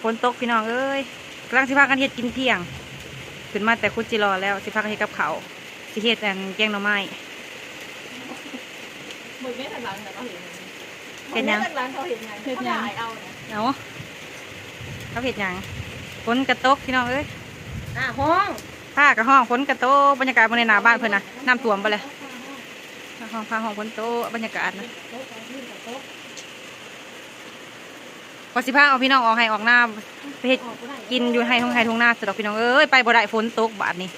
ຝົນຕົກພີ່ນ້ອງເອີຍ ກຳລັງຊິພາກັນເຮັດກິນທ່ຽງ ຂຶ້ນມາແຕ່ຂຸດຈີຫຼໍ່ແລ້ວ ຊິພາກັນເຮັດກັບເຂົ້າ ຊິເຮັດອັນແກງໜໍ່ໄມ້. ເບິ່ງແມ່ທາງຫຼັງນະ ເຂົາເຮັດຫຍັງ ເຮັດຫຍັງ ເຂົາເຮັດຫຍັງ ເຂົາເຮັດຫຍັງ ເຂົາເຮັດຫຍັງ? ຝົນກະຕົກພີ່ນ້ອງເອີຍ ຟ້າຮ້ອງ ຟ້າກະຮ້ອງ ຝົນກະຕົກ ບັນຍາກາດເບິ່ງໃນໜ້າບ້ານເພິ່ນນະ ນ້ຳຖ້ວມເບິດແລ້ວ ຟ້າຮ້ອງ ຟ້າຮ້ອງ ຝົນຕົກ ບັນຍາກາດນະ. ວ່າຊິພາເອົາພີ່ນ້ອງອອກໄຮ່ອອກນາ ໄປເຮັດກິນຢູ່ໄຮ່ທົ່ງໄຮ່ທົ່ງນາຊະດອກພີ່ນ້ອງເອີຍ ໄປບໍ່ໄດ້ຝົນຕົກບາດນີ້.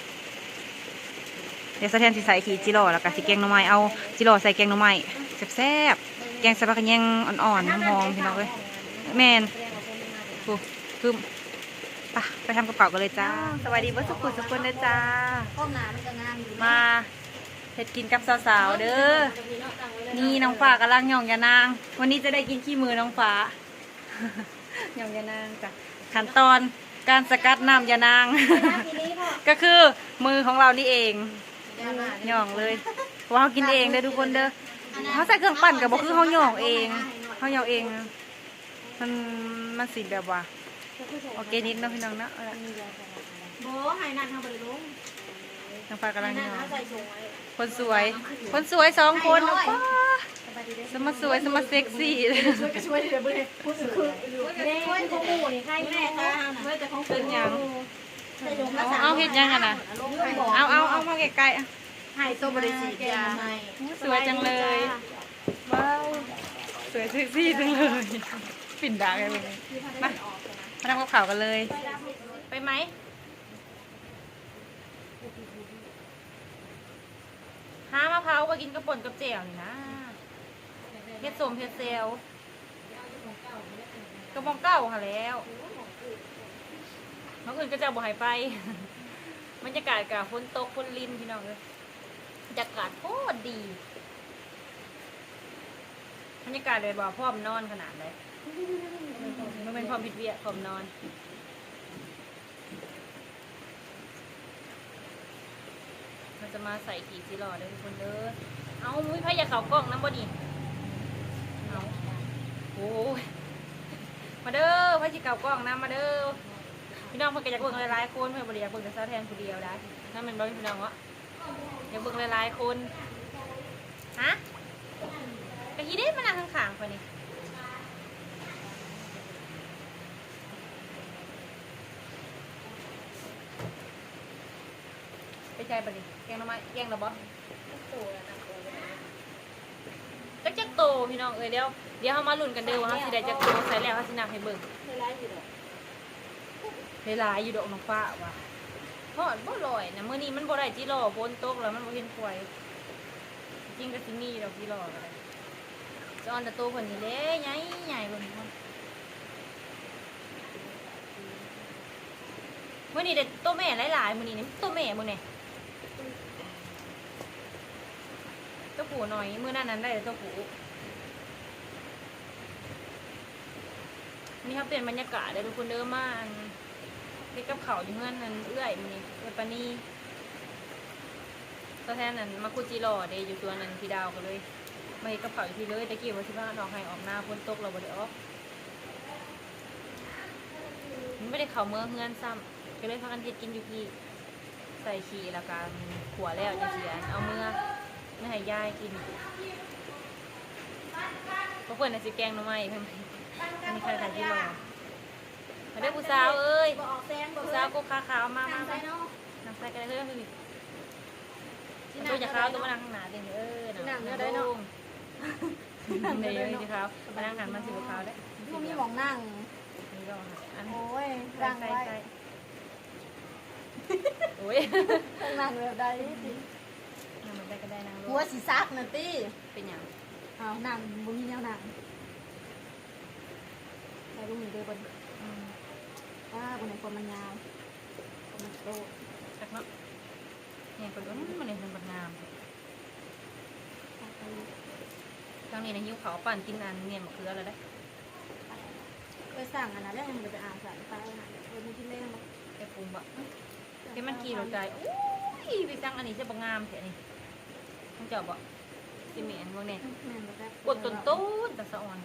ດຽວສາວແທນຊິໃສ່ຂີ້ຈີຫຼໍ່ ແລ້ວກະຊິແກງໜໍ່ໄມ້ ເອົາຈີຫຼໍ່ໃສ່ແກງໜໍ່ໄມ້ແຊບໆ ແກງໃສ່ຜັກຂະແຍງອ່ອນໆ ຫອມໆ ພີ່ນ້ອງເອີຍ. ແມ່ນ ໂອ້ ຄຶ້ມ ໄປ ໄປທຳກັບເຂົ້າກັນເລີຍຈ້າ. ສະບາຍດີເບິດສູ່ຜູ້ສູ່ຄົນເດີຈ້າ ມາ ເຮັດກິນກັບສາວໆ ເດີ. ນີ້ນ້ອງຟ້າກຳລັງຫຍ້ອງຢານາງ ວັນນີ້ຈະໄດ້ກິນຂີ້ມືນ້ອງຟ້າ ຫຍ້ອງຢານາງຈ້ະ. ຂັ້ນຕອນການສະກັດນ້ຳຢານາງ ກະຄືມືຂອງລາວນີ້ເອງ ຫຍ້ອງເລີຍ ເພາະວ່າເຮົາກິນເອງເດີທຸກຄົນເດີ. ເຮົາໃສ່ເຄື່ອງປັ່ນກະບໍ່ຄືເຮົາຫຍ້ອງເອງ ເຮົາຫຍ້ອງເອງ ມັນ ມັນຊິແບບວ່າ ອໍແກນິກເນາະພີ່ນ້ອງເນາະ. ບໍ່ ໃຫ້ນັ້ນເຮົາບໍ່ໄດ້ລົງ ນ້ອງຟ້າກຳລັງ ໃຫ້ນັ້ນເຮົາໃສ່ຖົງໄວ້. ຄົນສວຍ ຄົນສວຍສອງຄົນ ໂອ້ຍ ສະມາສວຍ ສະມາເຊັກຊີ ຊ່ວຍກະຊ່ວຍເດີ ເບິ່ງ ຜູ້ສວຍ ເດ້ ຄືພວກໝູ່ນີ້ໃຄແນ່ ເປັນຫຍັງ? ເອົາ ເຮັດຫຍັງຫັ້ນນະ? ເອົາ ເອົາ ເອົາມາໃກ້ໆ ໃຫ້ໂຕບໍ່ໄດ້ສີດຢາ ສວຍຈັງເລີຍ. ວ້າວ ສວຍເຊັກຊີຈັງເລີຍ ປິ່ນດາກໃຫ້ເບິ່ງ. ມາ ມາທຳກັບເຂົ້າກັນເລີຍ ໄປໄໝ? ຫາມາເຜົາໄວ້ກິນກັບປົ່ນກັບແຈ່ວນີ້ນະ ເຮັດສົ້ມເຮັດແຈ່ວ ກະໝ່ອງເກົ່າຫັ້ນແລ້ວ ມື້ອື່ນເຂົາເຈົ້າບໍ່ໃຫ້ໄປ. ບັນຍາກາດກະຝົນຕົກຝົນລິນພີ່ນ້ອງເອີຍ ບັນຍາກາດໂຄດດີ ບັນຍາກາດແບບວ່າພ້ອມນອນຂະໜາດໃດ ບໍ່ແມ່ນພ້ອມເຮັດວຽກ ພ້ອມນອນ. ເຮົາຈະມາໃສ່ຂີ້ຈີຫຼໍ່ເດີທຸກຄົນເດີ. ເອົ້າ ມີໃຜຢາກເຂົ້າກ້ອງນຳບໍ່ນີ້? ເອົ້າ ໂອ້ຍ ມາເດີ ໃຜຊິເຂົ້າກ້ອງນຳ ມາເດີ. ພີ່ນ້ອງເພິ່ນກະຢາກເບິ່ງຫຼາຍໆຄົນ ເພິ່ນບໍ່ໄດ້ຢາກເບິ່ງແຕ່ສາວແທນຜູ້ດຽວໃດ໋ ນຳແມ່ນບໍ່ພີ່ນ້ອງເນາະ? ຢາກເບິ່ງຫຼາຍໆຄົນ. ຮະ? ກະຂີ້ເດ້ມານັ່ງຂ້າງໆຂ້ອຍນີ້. ໄປໃສ່ບາດນີ້ ແກງໜໍ່ໄມ້ ແກງແລ້ວບໍ່? ຈັກ ຈັກໂຕພີ່ນ້ອງເອີຍ. ດຽວ ດຽວເຮົາມາລຸ້ນກັນເດີວ່າເຮົາຊິໄດ້ຈັກໂຕ. ໃສ່ແລ້ວເຮົາຊິນັບໃຫ້ເບິ່ງ. ໄດ້ຫຼາຍຢູ່ດອກ ໄດ້ຫຼາຍຢູ່ດອກ ນ້ອງຟ້າວ່າ. ຮອດບໍ່ຮ້ອຍນະ ມື້ນີ້ມັນບໍ່ໄດ້ຈີຫຼໍ່ ຝົນຕົກແລ້ວມັນບໍ່ເຫັນຂວາຍ. ຈິງກະຊິມີຢູ່ດອກຈີຫຼໍ່ກະໄດ້ ສະອອນແຕ່ໂຕເພິ່ນນີ້ແຫຼະ ໃຫຍ່ໆ ເບິ່ງ. ມື້ນີ້ໄດ້ໂຕແມ່ຫຼາຍໆ ມື້ນີ້ນີ້ໂຕແມ່ເບິ່ງແດ່. ໂຕຜູ້ໜ້ອຍ ມື້ນັ້ນນັ້ນໄດ້ແຕ່ໂຕຜູ້. ມື້ນີ້ເຮົາປ່ຽນບັນຍາກາດເດີທຸກຄົນເດີ ມາອັນ ເຮັດກັບເຂົ້າຢູ່ເຮືອນອັນເອື້ອຍມື້ນີ້ ເອື້ອຍປານີ. ສາວແທນນັ້ນມາຂຸດຈີຫຼໍ່ເດ ຢູ່ສວນນັ້ນ ພີ່ດາວກະເລີຍມາເຮັດກັບເຂົ້າຢູ່ພີ້ເລີຍ. ແຕ່ກີ້ວ່າຊິພາກັນອອກໄຮ່ອອກນາ ຝົນຕົກແລ້ວບໍ່ໄດ້ອອກ ຍັງບໍ່ໄດ້ເຂົ້າເມືອເຮືອນຊ້ຳ ກະເລີຍພາກັນເຮັດກິນຢູ່ພີ້. ໃສ່ຂີ້ແລ້ວກະຂົ້ວແລ້ວຈັ່ງຊິເອົາເມືອ ເມືອໃຫ້ຍາຍກິນ. ພວກເພິ່ນນະຊິແກງໜໍ່ໄມ້ ເພິ່ນ ອັນນີ້ຂາຍຂາຍຈີຫຼໍ່. ມາເດີຜູ້ສາວເອີຍ ຜູ້ສາວກົກຂາຂາວ ມາ ມາ ມາ ນັ່ງໃສ່ກະໄດ້ເຮີ້ຍ. ໂຕຈະຂາວ ໂຕມານັ່ງຂ້າງໜ້າຕິ ເອີ ນັ່ງ ນັ່ງແນວໃດເນາະ? ນັ່ງແນວໃດເນາະ? ຂາວ ມານັ່ງຫັ້ນມັນຊິບໍ່ຂາວເດ້ ບໍ່ມີໝ່ອງນັ່ງ. ນີ້ກໍອັນ ໂອ້ຍ ໃສ່ ໃສ່ ໃສ່ ໂອ້ຍ ນັ່ງແບບໃດຕິ? ນັ່ງແບບໃດກະໄດ້ ນັ່ງໂລດ. ຫົວຊິສັກນະຕິ? ເປັນຫຍັງ? ອ້າວ ນັ່ງບໍ່ມີແນວນັ່ງ. ໃສ່ລົງນີ້ເດີບັດນີ້. ອືມ ອ້າ ບໍ່ແມ່ນຄວາມມັນຍາວ ຄວາມມັນໂຕ ຄັກເນາະ. ແມ່ນເພິ່ນ ອືມ ມັນນີ້ເພິ່ນບັກງາມ. ທາງນີ້ນະຫິວເຂົ້າ ປານກິນອັນແໜ້ມະເຂືອແລ້ວເດ້. ເອີ ສັ່ງອັນນັ້ນແລ້ວ ຍັງບໍ່ໄດ້ໄປອ່ານສານໄປ ເອີ ມື້ກິນແລງບໍ່? ໄປປຸງບໍ່? ເຫັນມັນຂີ່ລົດໄກ ໂອ້ຍ ໄປສັ່ງອັນນີ້ຊະ ບັກງາມແທ້ນີ້. ຂອງເຈົ້າບໍ່? ຊິແມ່ນເບິ່ງແດ່. ອືມ ແມ່ນບໍ່ຈັກ ບົດຕົ້ນໆ ຕາສະອອນ.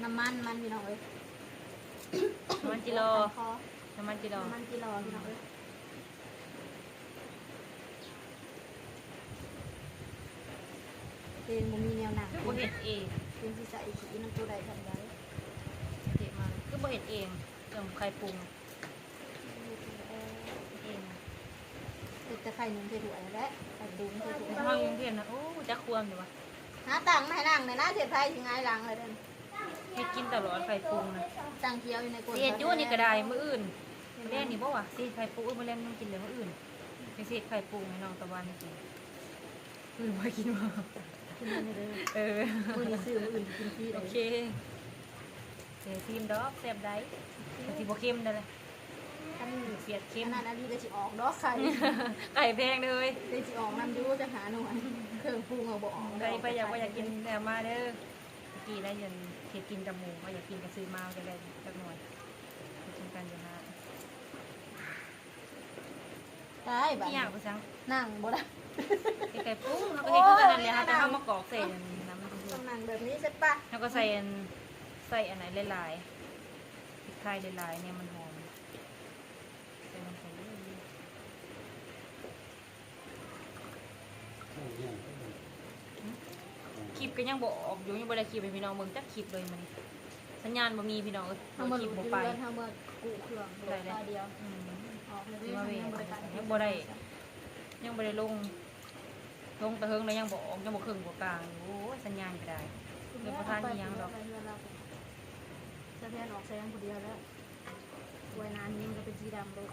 ນ້ຳມັນມັນພີ່ນ້ອງເອີຍ. ນ້ຳມັນຈິລໍ ນ້ຳມັນຈິລໍ ນ້ຳມັນຈິລໍ ພີ່ນ້ອງເອີຍ. ເພງບໍ່ມີແນວນັ່ງ ຄືບໍ່ເຮັດເອງ ເພງຊິໃສ່ຂີ້ນ້ຳໂຕໃດທຳໃດ ເຮັດມາ ຄືບໍ່ເຮັດເອງ ເລື່ອງໄຂ່ປຸງ ເຮັດເອງ ເຮັດແຕ່ໄຂ່ໜຶ່ງໃສ່ຖ້ວຍແຫຼະ ໄຂ່ປຸງໃສ່ຖ້ວຍ. ເຮົາຢູ່ໂຮງຮຽນນະ ໂອ້ ຈັກຄວາມຢູ່ວະ ຫາຕັ່ງມາໃຫ້ນັ່ງແດ່ນະ ເທດໄພຊິຫງາຍຫຼັງແລ້ວເດີ້. ເຮັດກິນຕະຫຼອດໄຂ່ປຸງນະ ຈັ່ງຂຽວຢູ່ໃນກົ້ນ ຊິເຮັດຢູ່ນີ້ກໍໄດ້ ມື້ອື່ນ ແລງນີ້ບໍ່ວະ ຊິເຮັດໄຂ່ປຸງ ເອີ ມື້ແລງຍັງກິນເລີຍ ມື້ອື່ນ ຊິເຮັດໄຂ່ປຸງໃຫ້ນ້ອງຕາວັນກິນ. ຄືບໍ່ກິນບໍ່ ກິນອັນນີ້ເດີ ເອີ ມື້ນີ້ຊື້ ມື້ອື່ນກິນຟຣີເດີ. ໂອເຄ ຊິຊີມດອກ ແຊບໃດ໋ ມັນຊິບໍ່ເຄັມໃດ໋ລະ ຄັນເສຍເຄັມ ອັນນັ້ນອັນນີ້ກໍຊິອອກດອກໄຂ່ ໄຂ່ແພງເດີ ເລີຍຊິອອກນຳຢູ່ຈັກຫ້າໜ່ວຍ ເຄື່ອງປຸງເອົາບໍ່ອອກ ໃຜ ໃຜຢາກ ບໍ່ຢາກກິນແລ້ວມາເດີ. ຕະກີ້ໄດ້ເຮັດກິນກັບໝູ ເຮົາຢາກກິນກໍຊື້ມາ ຈະໄດ້ຈັກໜ່ວຍ ກິນກັນຢູ່ຫັ້ນ. ຕາຍ ບັດນີ້ ຊິຍ່າງໄປສັງ ນັ່ງບໍ່ໄດ້ ເຮັດໄຂ່ປຸງ ເຮົາກໍເຮັດຄືກັນນັ້ນແຫຼະ ເຮົາແຕ່ເຮົາມາກອກໃສ່ອັນນັ້ນ ມັນຄື ຕ້ອງນັ່ງແບບນີ້ໃຊ່ປະ ເຮົາກໍໃສ່ອັນ ໃສ່ອັນນັ້ນຫຼາຍໆ ພຣິກໄທຫຼາຍໆ ແນວມັນຫອມ ໃສ່ລົງໄປເລີຍ. ຄລິບກໍຍັງບໍ່ອອກຢູ່ ຍັງບໍ່ໄດ້ຄລິບໃຫ້ພີ່ນ້ອງເບິ່ງຈັກຄລິບເລີຍມື້ນີ້ ສັນຍານບໍ່ມີພີ່ນ້ອງເອີຍ ເຮົາມາ ຄລິບບໍ່ໄປ ເຮົາມາກູ້ເຄື່ອງໄດ້ແລ້ວ ອອກແລ້ວເດ້ ຍັງບໍ່ໄດ້ ຍັງບໍ່ໄດ້ລົງ ລົງແຕ່ເຫິງແລ້ວຍັງບໍ່ອອກ ຍັງບໍ່ເຄິ່ງບໍ່ກາງຢູ່. ໂອ້ຍ ສັນຍານກໍໄດ້ ເປັນປະທານອີ່ຫຍັງດອກ ສະແພນອອກແສງຜູ້ດຽວແລ້ວ ໄວ້ໜ້ານີ້ມັນກໍເປັນສີດຳໂລດ.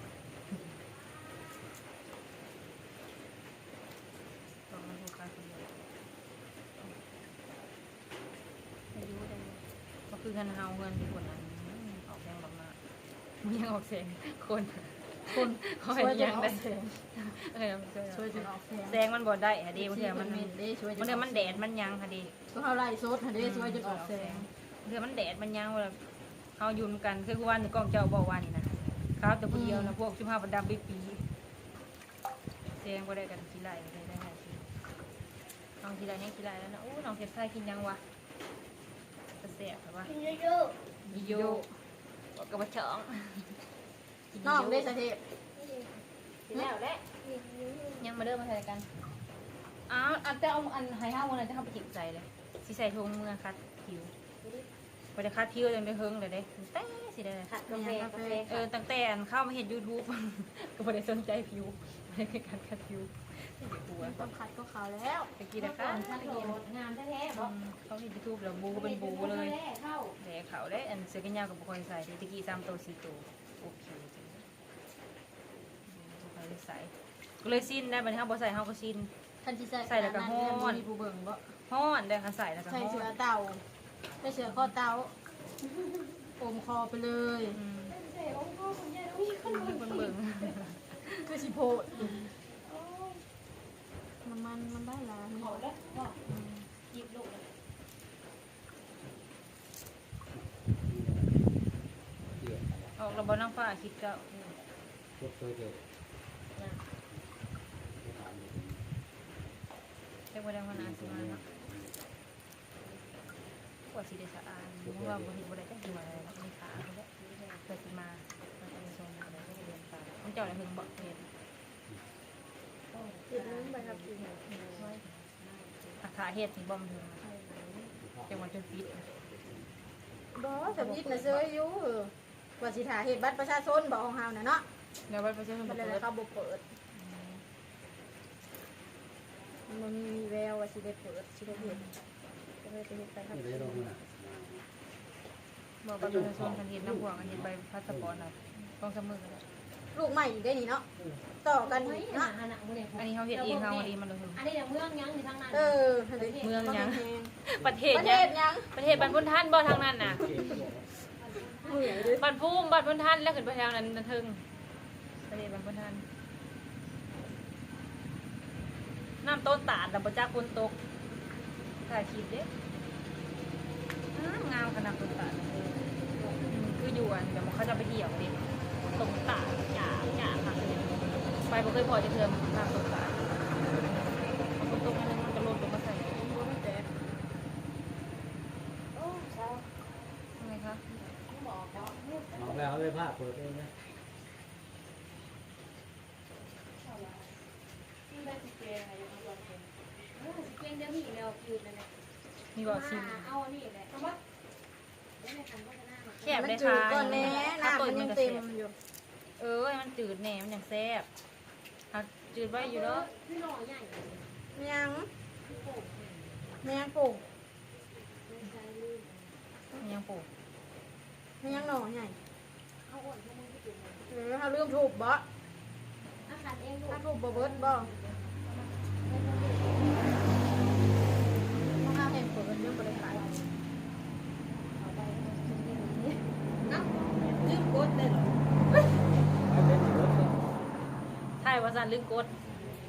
ຕ້ອງມາໂຟກັສຄົນດຽວ ໄດ້ຢູ່ ໄດ້ຢູ່ ບໍ່ຄືເຮືອນເຮົາ ເຮືອນທີ່ຄົນອັນ ອອກແດງອອກໜ້າ ມັນຍັງອອກແສງ ຄົນ ຄົນ ເຂົາເຮັດຫຍັງໄດ້ ຊ່ວຍກັນອອກແສງ ເອີ ຊ່ວຍກັນອອກແສງ ແສງມັນບໍ່ໄດ້ຫັ້ນເດ້ ບາງເທື່ອມັນ ບາງເທື່ອມັນແດດມັນຫຍັງຫັ້ນເດ້ ຄືເຮົາໄລຟ໌ສົດຫັ້ນເດ້ ອືມ ຊ່ວຍກັນອອກແສງ ບາງເທື່ອມັນແດດມັນຫຍັງ ເຮົາຢູ່ນຳກັນ ຄືວານນີ້ກ້ອງເຈົ້າບໍ່ວານນີ້ນະ ຂາວແຕ່ຜູ້ດຽວນະ ອືມ ພວກຊຸມເຮົາບັດດຳປິດປີ. ແສງບໍ່ໄດ້ກັນຂີ້ໄລ່ໄດ້ ໄດ້ຫາກິນ ນ້ອງຂີ້ໄລ່ແຮງຂີ້ໄລ່ແລ້ວເນາະ. ໂອ້ ນ້ອງເທດໄພກິນຫຍັງວະ ຕາແຊບແທ້ວະ ກິນໂຢໂຢ ກິນໂຢໂຢ ບອກກັບວ່າຈອງ ນ້ອງເດ້ສະເທບ ກິນແລ້ວແຫຼະ ຍັງມາເດີມາໃສ່ກັນ. ອ້າວ ອັນແຕ່ເອົາອັນໃຫ້ເຮົາມື້ນັ້ນ ແຕ່ເຮົາໄປຖິ້ມໃສ່ເລີຍ ຊິໃສ່ຖົງເມືອຂັດຜິວ. ບໍ່ໄດ້ຂັດຜິວຕັ້ງແຕ່ເຫິງແລ້ວເດ້ ຕັ້ງແຕ່ຊິໄດ້ ຂັດກາແຟ ກາແຟ ເອີ ຕັ້ງແຕ່ອັນເຂົ້າມາເຮັດຢູທູບ ກໍບໍ່ໄດ້ສົນໃຈຜິວ ບໍ່ໄດ້ມີການຂັດຜິວ ມັນຕ້ອງຂັດກໍຂາວແລ້ວ ຕະກີ້ນະ ຂັດ ງາມແທ້ໆ ອືມ ເຂົາເຮັດຢູທູບແລ້ວບູເປັນບູເລີຍ ແດ່ເຂົ້າແລ້ວ ອັນເສື້ອແຂນຍາວກໍບໍ່ຄ່ອຍໃສ່ເດ້ ຕະກີ້ສາມໂຕສີ່ໂຕ ໂອເຄ ບໍ່ຄ່ອຍໄດ້ໃສ່ ກໍເລີຍຊິນໄດ໋ ບັດນີ້ເຮົາບໍ່ໃສ່ເຮົາກໍຊິນ ຄັນຊິໃສ່ ໃສ່ແລ້ວກໍຮ້ອນ ຂະໜາດນັ້ນຍັງບໍ່ມີຜູ້ເບິ່ງບໍ? ຮ້ອນເດ້ ຄັນໃສ່ແລ້ວກໍຮ້ອນ ໃສ່ເສື້ອເຕົ່າ ໃສ່ເສື້ອຄໍເຕົ່າ ໂອມຄໍໄປເລີຍ ອືມ ໃສ່ໂອມຄໍ ຄົນໃຫຍ່ມີຄົນເບິ່ງ ມີຄົນເບິ່ງ ຄືຊິໂພດ ໂອ້ຍ ນ້ຳມັນມັນໄດ້ຫຼາຍ ເຂົ້າແລ້ວ ອືມ ຈີບໂລດ. ອອກແລ້ວບໍ່ນາງຟ້າ ຄລິບເຈົ້າ? ອືມ ຈັກບໍ່ໄດ້ຫົວໜ້າຊິມາເນາະ ກວ່າຊິໄດ້ສະອາດ ເພາະວ່າບໍ່ເຮັດບໍ່ໄດ້ຈັກເທື່ອເລີຍເນາະ ມີຂາເພິ່ນແຫຼະ ເພື່ອຊິມາ ມາເປັນຊົນ ຂອງເຈົ້າລະເຖິງບໍ່ເຮັດ? ຕິດນຳໃບຂັບຂີ່ ຖ້າເຮັດນີ້ບໍ່ມັນເຖິງ ຈັງວ່າຈົນປິດ ບໍ່ ທຳອິດນະເຊີຍຢູ່ ວ່າຊິຖ້າເຮັດບັດປະຊາຊົນບໍ່ ຂອງເຮົານະເນາະ ແລ້ວບັດປະຊາຊົນບໍ່ເປີດ ເຂົາບໍ່ເປີດ ອືມ ມັນບໍ່ມີວີແວວວ່າຊິໄດ້ເປີດ ຊິໄດ້ເຮັດ ກໍເລີຍໄປເຮັດໃບຂັບຂີ່ ບໍ່ ບັດປະຊາຊົນຄັນເຮັດນຳພວກ ເຮັດໃບພາສະປອດນະ ສອງສາມມື້ກໍໄດ້ ລູກໃໝ່ອີກໄດ໋ນີ້ເນາະ ຕໍ່ກັນອີກເນາະ ອັນນີ້ເຮົາເຮັດເອງເຮົາເດ້ ມັນເຖິງ ອັນນີ້ເມືອງຫຍັງຢູ່ທາງນັ້ນ ເອີ ເມືອງຫຍັງ ປະເທດຫຍັງ ປະເທດຫຍັງ ປະເທດບ້ານພຸນທັນບໍ່ທາງນັ້ນນະ ບ້ານພູມ ບ້ານພຸນທັນ ແລ້ວຂຶ້ນໄປທາງນັ້ນເທິງ ປະເທດບ້ານພຸນທັນ. ນ້ຳຕົ້ນຕາດລະບໍ່ຈັກຝົນຕົກ ຖ່າຍຄລິບເດ້ ງາມ ງາມຂະໜາດຕົ້ນຕາດ ອືມ ຄືຢູ່ອັນ ເຂົາເຈົ້າໄປທ່ຽວເດ້ ຕົ້ນຕາດ ຫຍ້າ ຫຍ້າຄັກເລີຍ ໄປບໍ່ເຄີຍພໍ້ຈັກເທື່ອ ນ້ຳຕົ້ນຕາດ ຝົນຕົກໜ້ອຍໜຶ່ງມັນກໍຫຼົ່ນລົງມາໃສ່ ບໍ່ໄດ້ແຕກ ໂອ້ ເຊົາ ເປັນໄງຄະ? ຍັງບໍ່ອອກເນາະ ເອົາໄປ ເອົາໄປພາເປີດເອງນະ. ນີ້ບໍ່ ຊິມ ແຊບເດ້ ມັນຈືດກ່ອນແດ່ ນ້ຳມັນຍັງເຕັມຢູ່. ເອີ ໃຫ້ມັນຈືດແດ່ ມັນຈັ່ງແຊບ. ຫາກຈືດໄວຢູ່ດອກ. ແມ່ນຫຍັງ? ແມ່ນຫຍັງປູກ? ແມ່ນຫຍັງປູກ? ແມ່ນຫຍັງໜໍ່ໃຫຍ່? ເອີ ເຮົາລືມທຸບບໍ? ຖ້າທຸບບໍ່ເບິດບໍ? ເຮົາຫາແຮງເປີດ ຍັງບໍ່ໄດ້ຂາຍ. ອ້າວ ລືມກົດເດ້. ຖ່າຍວ່າຊັ້ນ ລືມກົດ.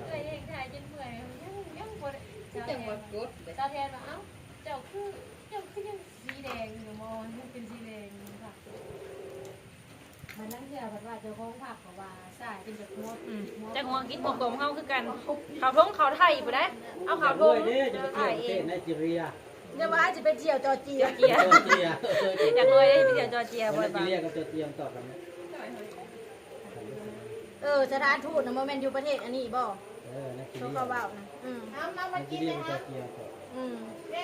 ເອື້ອຍເອງຖ່າຍຈົນເມື່ອຍ ຍັງ ຍັງບໍ່ໄດ້ ຈັ່ງວ່າກົດເດ້. ສາວແທນວ່າ ເອົ້າ ເຈົ້າຄື ເຈົ້າຄືຍັງສີແດງຢູ່ ມັນເປັນສີແດງຢູ່. ບາງເທື່ອເພິ່ນວ່າເຈົ້າຂອງພັກເຂົາວ່າຊາຍເປັນເຈົ້າຂອງ ອືມ ເຈົ້າຂອງກິນຂອງຂອງເຮົາຄືກັນ. ເຂົ້າທົ່ງເຂົ້າໄທພຸ້ນໃດ ເອົາເຂົ້າທົ່ງ ຢາກລວຍເດ້ ຈະໄປທ່ຽວປະເທດໄນຈີເຣຍ. ຢ່າວ່າຈະໄປທ່ຽວຈໍເຈຍ ຈໍເຈຍ ຢາກລວຍເດ້ ໄປທ່ຽວຈໍເຈຍ. ໄນຈີເຣຍກັບຈໍເຈຍມັນຕໍ່ກັນ. ເອີ ສະຖານທູດນະ ບໍ່ແມ່ນຢູ່ປະເທດອັນນີ້ບໍ? ເອີ ໄນຈີເຣຍ ເຂົາເວົ້ານະ. ອືມ ໄນຈີເຣຍກັບຈໍເຈຍ. ອືມ ຢ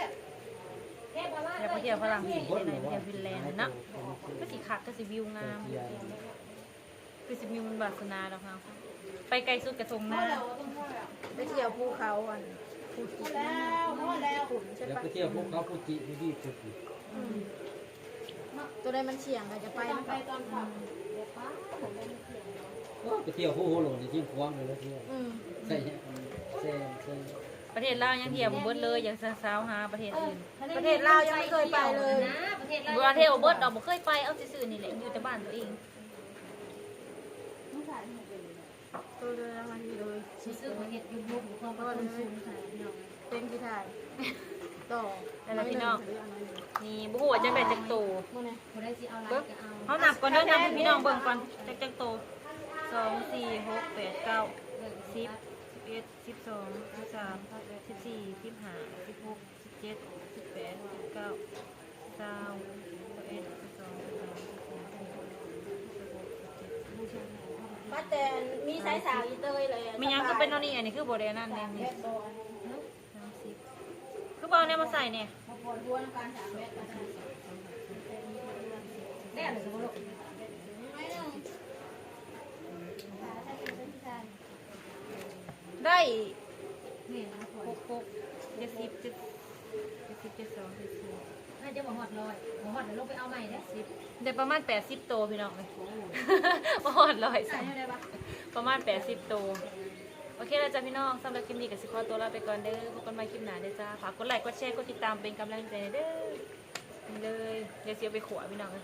າກໄປທ່ຽວຝຣັ່ງເສດ ໄປທ່ຽວຟິນແລນເນາະ. ຄືຊິຄັກ ຄືຊິວິວງາມ ຄືຊິມີບຸນວາສະໜາດອກເຮົາ. ໄປໄກສຸດກະທົ່ງນາ. ໄປທ່ຽວພູເຂົາອັນ ພູຈິ ພຸ້ນ ຢາກໄປທ່ຽວພູເຂົາພູຈິ ຢູ່ດີພຸ້ນ. ອືມ ໂຕໃດມັນສ່ຽງກະຈະໄປ. ໂອ້ ໄປທ່ຽວພູໂຮໂລນນີ້ຈິງຂວາງເລີຍ ໄປທ່ຽວ. ອືມ ປະເທດລາວຍັງທ່ຽວບໍ່ເບິດເລີຍ ຢາກສາວຫາປະເທດອື່ນ. ປະເທດລາວຍັງບໍ່ເຄີຍໄປເລີຍ. ບໍ່ວ່າທ່ຽວບໍ່ເບິດດອກ ບໍ່ເຄີຍໄປ. ເອົາຊື່ໆນີ້ແຫຼະ ຢູ່ແຕ່ບ້ານຕົວເອງ. ໂຕເດີ ເຮັດຢູທູບ ເປັນທີ່ຖ່າຍຕໍ່ ນັ້ນລະພີ່ນ້ອງ. ນີ້ບໍ່ຮູ້ວ່າຈັກໄດ້ຈັກໂຕ. ເບິ່ງ ເຮົານັບກ່ອນເດີ ນັບໃຫ້ພີ່ນ້ອງເບິ່ງກ່ອນ ຈັກ ຈັກໂຕ. ສອງ ສີ່ ຫົກ ແປດ ເກົ້າ ສິບ ສິບເອັດ ສິບສອງ ສິບສາມ ສິບສີ່ ສິບຫ້າ ສິບຫົກ ສິບເຈັດ ສິບແປດ ສິບເກົ້າ ຊາວ ຊາວເອັດ ຊາວສອງ ຊາວສາມ ຊາວສີ່ ຊາວຫ້າ ຊາວຫົກ ຊາວເຈັດ. ມາແຕ່ມີສາຍສາວອີເຕີຍເລີຍ. ແມ່ນຫຍັງຄືເປັນແນວນີ້? ອັນນີ້ຄືບໍ່ໄດ້ອັນນັ້ນແດ່. ສາມສິບ ຄືບໍ່ເອົາແນວມາໃສ່ແດ່? ໄດ້ ຫົກ ຫົກ ເຈັດສິບ ເຈັດ ເຈັດສິບ ເຈັດສອງ ເຈັດສີ່ ໜ້າຈະບໍ່ຮອດຮ້ອຍ ບໍ່ຮອດແລ້ວລົງໄປເອົາໃໝ່ເດ້. ໄດ້ປະມານແປດສິບໂຕພີ່ນ້ອງເອີຍ. ໂອ້ ບໍ່ຮອດຮ້ອຍຊ້ຳ ປະມານແປດສິບໂຕ. ໂອເຄແລ້ວຈ້າພີ່ນ້ອງ ສຳລັບຄລິບນີ້ກະຊິຂໍຕົວລາໄປກ່ອນເດີ. ພົບກັນໃໝ່ຄລິບໜ້າເດີຈ້າ. ຝາກກົດໄລກ໌ ກົດແຊ ກົດຕິດຕາມເປັນກຳລັງໃຈແດ່ເດີ. ນີ້ເລີຍ ດຽວຊິເອົາໄປຂົ້ວພີ່ນ້ອງເອີຍ.